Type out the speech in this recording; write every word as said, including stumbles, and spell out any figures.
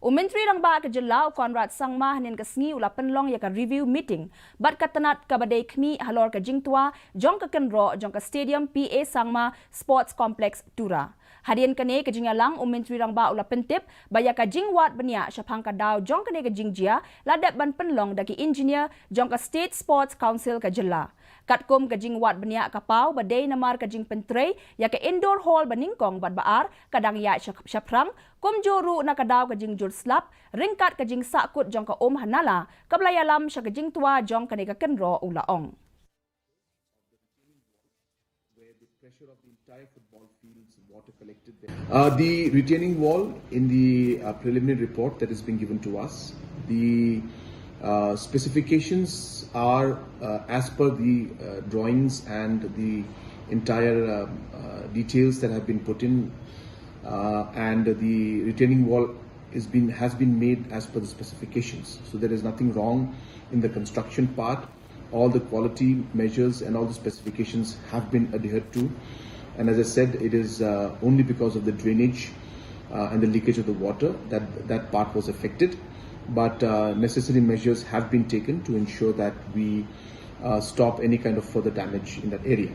U Myntri Rangbah ka Jylla u Conrad Sangma hynnin ka sngi u la pynlong ïa ka review meeting bad ka tnat kaba dei khmih halor ka jingtwa jong ka kynroh jong ka Stadium P A Sangma Sports Complex, Tura. Hadien kane ka jingïalang, u Myntri Rangbah u la pyntip ba ïa ka jingwad bniah shaphang ka daw jong kane ka jingjia la dep ban pynlong da ki engineer jong ka State Sports Council ka Jylla. Katkum ka jingwad bniah ka paw ba dei namar ka jingpyntrei ïa ka indoor hall ba nyngkong bad ba ar ka dang ïaid sha, shaphrang, kumjuh ruh na ka daw ka jingjur slap ryngkat ka jingsahkut jong ka um ha nala kaba la ïalam sha ka jingtwa jong kane ka kynroh, u la ong. Where the pressure of the entire football field's water collected there. Uh, the retaining wall in the uh, preliminary report that has been given to us, the uh, specifications are uh, as per the uh, drawings and the entire uh, uh, details that have been put in, uh, and the retaining wall is been has been made as per the specifications. So there is nothing wrong in the construction part. All the quality measures and all the specifications have been adhered to. And as I said, it is uh, only because of the drainage uh, and the leakage of the water that that part was affected. But uh, necessary measures have been taken to ensure that we uh, stop any kind of further damage in that area.